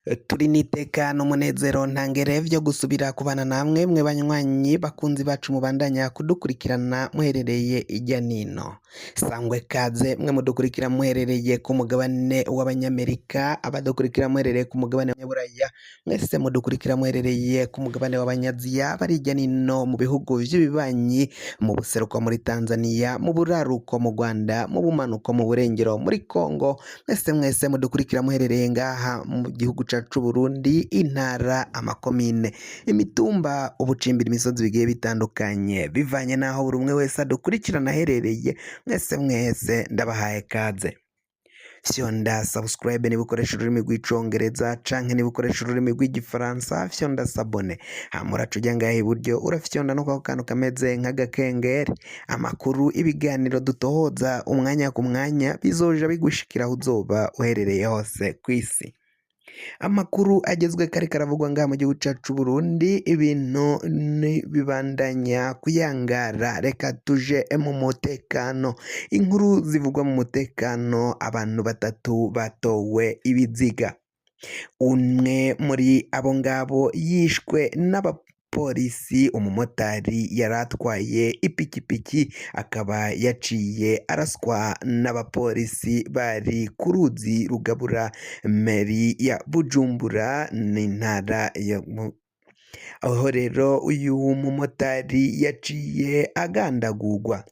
Turi n'iteka n'umunezero ntangere vyo gusubira kubana namwe mwe banywanyi bakunzi bacu mubandanya kudukurikirana muherereye irya nino. Sangwe kaze mwe mudukurikira muherereye ku mugabane w'Abanyamerika, abadukurikira muherereye ku mugabane w'Abanyaburaya, mwese mudukurikira muherereye ku mugabane w'Abanyaziya, bari hirya nino mu bihugu vy'ibibanyi, mu buseruko muri Tanzania, mu buraruko mu Rwanda, mu bumanuko mu burengero muri Congo, mwese mwese mudukurikira muherereye ngaha mu gihugu cacu c'Uburundi, intara, amakomine, imitumba, ubucimbira, imisozi bigiye bitandukanye, bivanye n'aho buri umwe wese adukurikirana aherereye, mwese mwese ndabahaye kaze. Fyonda subscribe niba ukoresha ururimi rw'icongereza canke niba ukoresha ururimi rw'igifaransa, fyonda s'abonner. Hama uraca uja ngaha iburyo urafyonda no kwako kantu kameze nk'agakengeri. Amakuru, ibiganiro dutohoza umwanya ku mwanya bizoja bigushikira aho uzoba uherereye hose kw'isi. Amakuru agezweko ariko aravugwa ngaha mu gihugu cacu c'Uburundi, ibintu bibandanya kuyangara, reka tuje mu mutekano. Inkuru zivugwa mu mutekano, abantu batatu batowe ibiziga. Umwe muri abo ngabo yishwe n'abapolisi, umumotari yari atwaye ipikipiki akaba yaciye araswa n'abapolisi bari ku ruzi rugabura meri ya Bujumbura n'intara ya aho rero uyu mumotari yaciye agandagurwa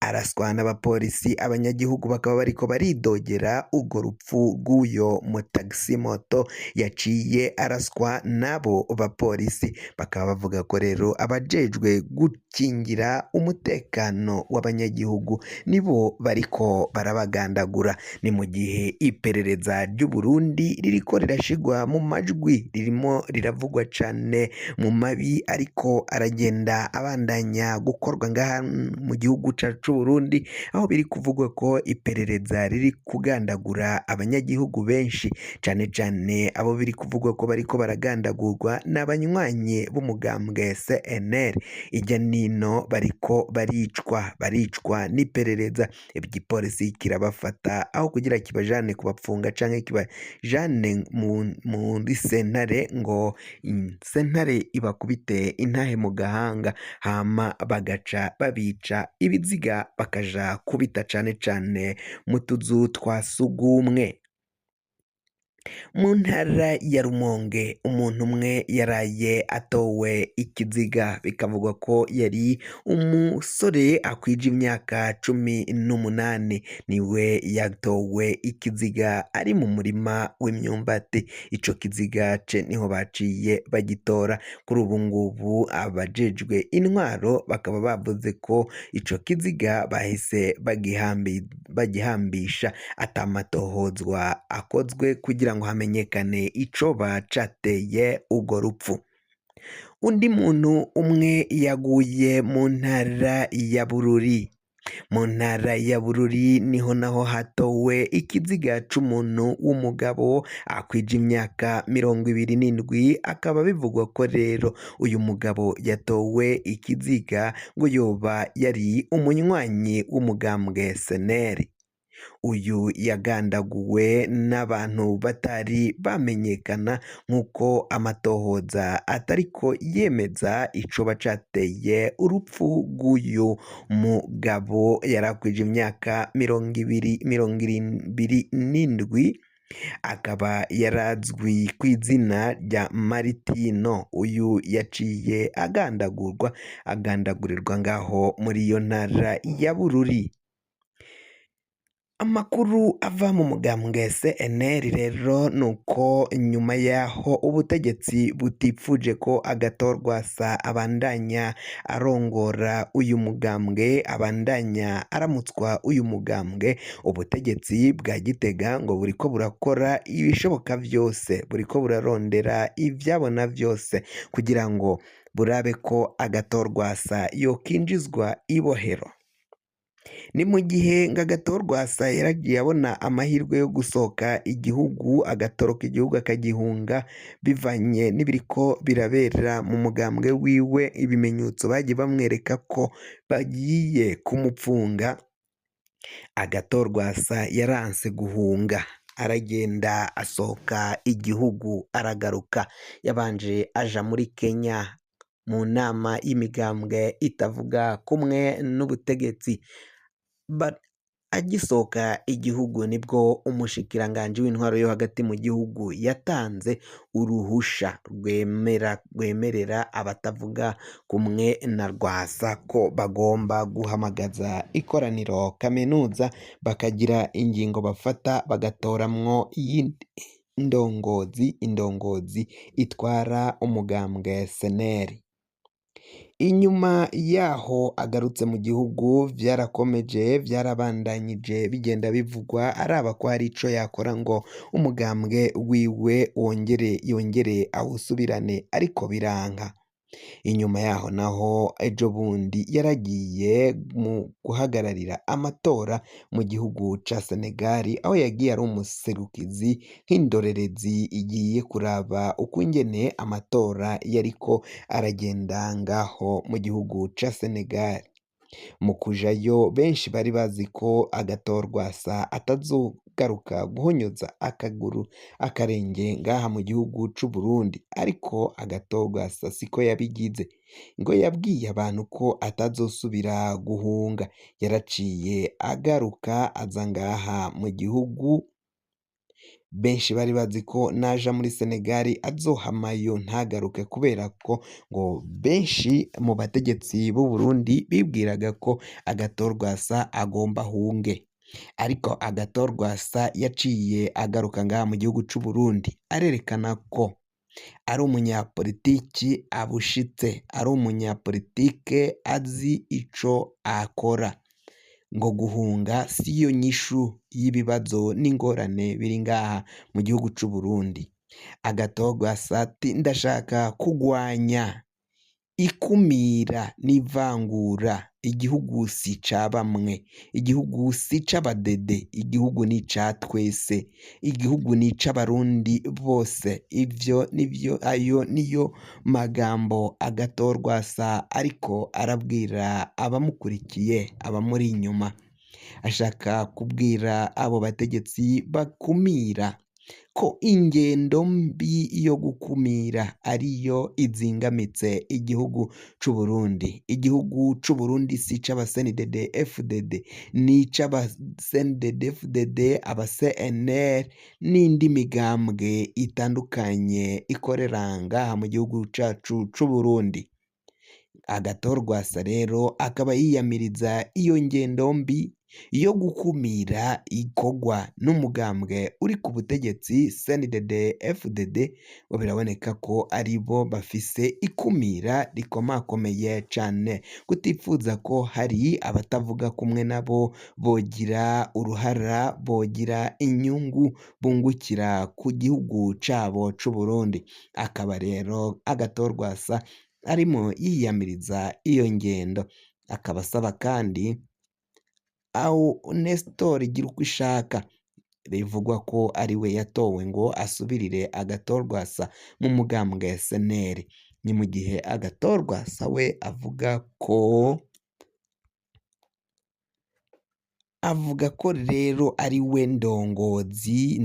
araswa n'abapolisi, abanyagihugu bakaba bariko baridogera urwo rupfu rw'uyo mutagisi moto yaciye araswa n'abo bapolisi, bakaba bavuga ko rero abajejwe gukingira umutekano w'abanyagihugu nibo bariko barabagandagura. Ni mu gihe iperereza ry'Uburundi ririko rirashigwa mu majwi, ririmo riravugwa cane mu mabi ariko aragenda abandanya gukorwa ngaha mu gihugu cacu c'Uburundi, aho biri kuvugwa ko iperereza riri kugandagura abanyagihugu benshi, cane cane abo biri kuvugwa ko bariko baragandagurwa n'abanywanyi b'umugambwe CNL. Irya nino bariko baricwa, baricwa n'iperereza, igipolisi kirabafata aho kugira kibajane kubapfunga canke kibajane muri sentare ngo sentare ibakubite intahe mu gahanga, hama bagaca babica ibiziga bakaja kubita cane cane mu tuzu twa sugumwe. Mu ntara ya Rumonge umuntu umwe yaraye atowe ikiziga, bikavugwa ko yari umusore akwije imyaka 18, niwe yatowe ikiziga ari mu murima w'imyumbati. Ico kiziga ce niho baciye bagitora. Kuri ubu ngubu abajejwe intwaro bakaba bavuze ko ico kiziga bahise bagihambisha atamatohozwa akozwe kugira ngo hamenyekane icoba cateye urwo rupfu. Undi muntu umwe yaguye mu ntara ya Bururi. Mu ntara ya Bururi niho naho hatowe ikiziga c'umuntu w'umugabo akwije imyaka 27, akaba bivugwa ko rero uyu mugabo yatowe ikiziga ngo yoba yari umunywanyi w'umugambwe seneri. Uyu yagandaguwe n'abantu batari bamenyekana, nk'uko amatohoza atariko yemeza icoba cateye urupfu rw'uyu mugabo yari akwije imyaka 27, akaba yarazwi kw'izina rya Maritino. Uyu yaciye agandagurwa, agandagurirwa ngaho muri iyo ntara ya Bururi. Amakuru ava mu mugambwe CNL rero nuko nyuma yaho ubutegetsi butifuje ko Agathon-Rwasa abandanya arongora uyu mugambwe, abandanya aramutswa uyu mugambwe, ubutegetsi bwa Gitega ngo buriko burakora ibishoboka vyose, buriko burarondera ivyabona vyose kugira ngo burabe ko Agathon-Rwasa yokinjizwa ibohero. Ni mu gihe ngo Agathon-Rwasa yaragiye abona amahirwe yo gusohoka igihugu, agatoroka igihugu akagihunga bivanye n'ibiriko birabera mu mugambwe wiwe, ibimenyetso bagiye bamwereka ko bagiye kumupfunga. Agathon-Rwasa yaranse guhunga, Aragenda asohoka igihugu aragaruka, yabanje aja muri Kenya mu nama y'imigambwe itavuga kumwe n'ubutegetsi. Agisohoka igihugu nibwo umushikiranganji w'intwaro yo hagati mu gihugu yatanze uruhusha rwemera rwemerera abatavuga kumwe na Rwasa ko bagomba guhamagaza ikoraniro kaminuza bakagira ingingo bafata bagatoramwo iyindi ndongozi, indongozi itwara umugambwe seneri. Inyuma yaho agarutse mu gihugu vyarakomeje vyarabandanyije bigenda bivugwa araba ko hari ico yakora ngo umugambwe wiwe wongere yongere awusubirane ariko biranka. Inyuma yaho naho ejo bundi yaragiye mu guhagararira amatora mu gihugu ca Senegal aho yagiye ari umuserukizi nk'indorerezi igiye kuraba ukungene amatora yariko aragenda ngaho mu gihugu ca Senegal. Mu kujayo benshi bari bazi ko Agathon Rwasa atazogaruka guhonyoza akaguru akarenge ngaha mu gihugu c'u Burundi, ariko Agathon Rwasa siko yabigize, ngo yabwiye abantu ko atazosubira guhunga, yaraciye agaruka aza ngaha mu gihugu. Benshi bari bazi ko naja muri Senegal azohamayo ntagaruke kubera ko ngo benshi mu bategetsi b'u Burundi bibwiraga ko Agathon Rwasa agomba ahunge, ariko Agathon Rwasa yaciye agaruka ngaha mu gihugu c'u Burundi arerekana ko ari umunyapolitiki abushitse, ari umunyapolitike azi ico akora, ngo guhunga siyo nyishu y'ibibazo n'ingorane biri ngaha mu gihugu c'u Burundi. Agathon Rwasa ati ndashaka kugwanya ikumira n'ivangura, igihugu si ica bamwe, igihugu si ic'abadede, igihugu ni ica twese, igihugu ni ic'abarundi bose. Ivyo nivyo, ayo niyo magambo Agathon Rwasa ariko arabwira abamukurikiye, abamuri inyuma, ashaka kubwira abo bategetsi bakumira ko ingendo mbi yo gukumira ariyo izingamitse igihugu c'u Burundi. Igihugu c'u Burundi si ic'aba CNDD FDD, ni ic'aba CNDD FDD, aba CNL n'indi migambwe itandukanye ikorera ngaha mu gihugu cacu c'u Burundi. Agathon Rwasa rero akaba yiyamiriza iyo ngendo mbi yo gukumira ikorwa n'umugambwe uri ku butegetsi CNDD FDD, ngo biraboneka ko aribo bafise ikumira rikomakomeye cane, kutifuza ko hari abatavuga kumwe nabo bogira uruhara, bogira inyungu bungukira ku gihugu cabo c'u Burundi. Akaba rero Agathon Rwasa arimo yiyamiriza iyo ngendo, akaba asaba kandi aho Nestor Girukwishaka bivugwa ko ariwe yatowe ngo asubirire Agathon Rwasa mu mugambwe SNL. Ni mu gihe Agathon Rwasa we avuga ko rero ari we ndongozi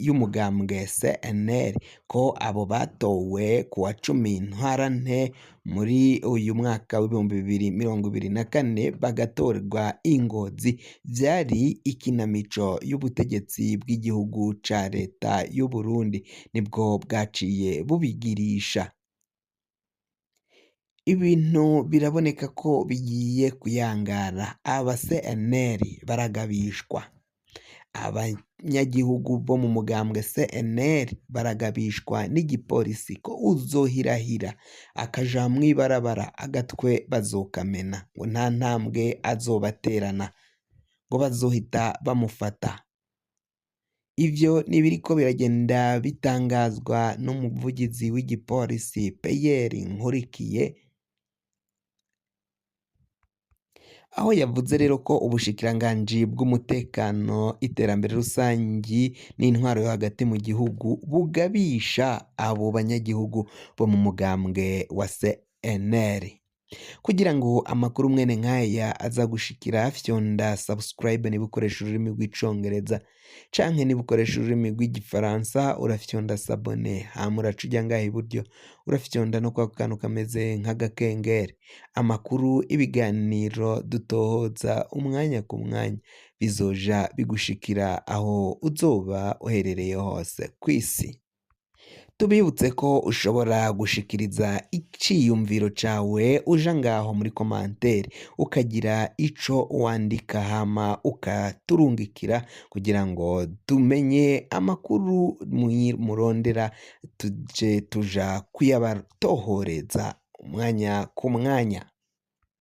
y'umugambwe CNL, ko abo batowe ku wa 10 Ntwarante muri uyu mwaka w'2024 bagatorwa i Ngozi, vyari ikinamico y'ubutegetsi bw'igihugu ca leta y'u Burundi, nibwo bwaciye bubigirisha. Ibintu biraboneka ko bigiye kuyangara, aba CNL baragabishwa, abanyagihugu bo mu mugambwe CNL baragabishwa n'igipolisi ko uzohirahira akaja mw'ibarabara agatwe bazokamena, ngo nta ntambwe azobaterana, ngo bazohita bamufata. Ivyo nibiriko biragenda bitangazwa n'umuvugizi w'igipolisi Pierre Nkurikiye, aho yavuze rero ko ubushikiranganji bw'umutekano, iterambere rusangi n'intwaro yo hagati mu gihugu bugabisha abo banyagihugu bo mu mugambwe wa CNL. Kugira ngo amakuru mwene nk'aya aza gushikira, fyonda subscribe niba ukoresha ururimi rw'Icongereza, canke niba ukoresha ururimi rw'Igifaransa urafyonda s'abonner, hama uraca uja ngaha iburyo urafyonda no kwako kantu kameze nk'agakengeri. Amakuru, ibiganiro dutohoza umwanya ku mwanya bizoja bigushikira aho uzoba uherereye hose kw'isi. Tubibutse ko ushobora gushikiriza iciyumviro cawe uja ngaho muri commentaire ukagira ico wandika, hama ukaturungikira kugira ngo tumenye amakuru murondera, tuje tuja kuyabatohoreza umwanya ku mwanya.